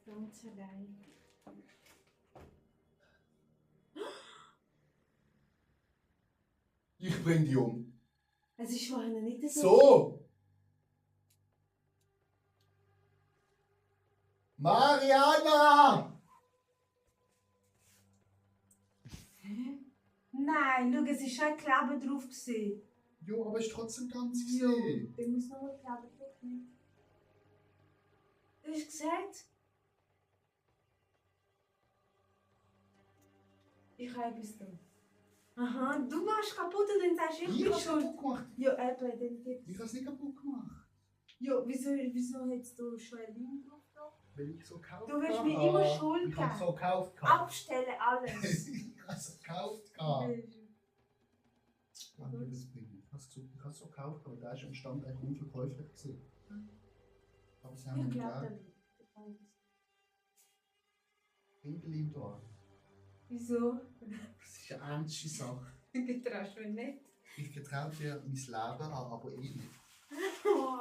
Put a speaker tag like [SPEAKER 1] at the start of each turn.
[SPEAKER 1] Ganz allein.
[SPEAKER 2] Ich bring dich um.
[SPEAKER 1] Es ist vorhin nicht so.
[SPEAKER 2] So! Mariana!
[SPEAKER 1] Nein, schau, es ist schon ein Kleber drauf gewesen.
[SPEAKER 2] Ja, aber ist trotzdem ganz
[SPEAKER 1] Ja,
[SPEAKER 2] gesehen.
[SPEAKER 1] dann muss noch ein Kleber drauf nehmen. Du hast gesagt? Ich habe etwas da. Aha, du machst kaputt und dann sagst du, ich
[SPEAKER 2] Ich
[SPEAKER 1] bin
[SPEAKER 2] hab's
[SPEAKER 1] schuld.
[SPEAKER 2] kaputt gemacht.
[SPEAKER 1] Ja, eben, dann gibt's.
[SPEAKER 2] Ich hab's nicht kaputt gemacht.
[SPEAKER 1] Ja, wieso hättest du schon ein Leim drauf da?
[SPEAKER 2] Weil ich so gekauft
[SPEAKER 1] Du wirst
[SPEAKER 2] habe.
[SPEAKER 1] mir immer Schuld
[SPEAKER 2] Ich hab's
[SPEAKER 1] geben.
[SPEAKER 2] so gekauft.
[SPEAKER 1] Abstellen alles.
[SPEAKER 2] Ich hab's so gekauft. Kann ich das bringen? Ich hab's so gekauft, aber da ist am Stand eigentlich unverkäuflich gewesen. Aber sie haben
[SPEAKER 1] Ich
[SPEAKER 2] ihn
[SPEAKER 1] glaube
[SPEAKER 2] gegeben.
[SPEAKER 1] nicht.
[SPEAKER 2] Hinterlein da.
[SPEAKER 1] Wieso?
[SPEAKER 2] Das ist eine ernste Sache.
[SPEAKER 1] Getraust du mich nicht?
[SPEAKER 2] Ich vertraue dir mein Leben an, aber eh nicht.
[SPEAKER 1] Oh.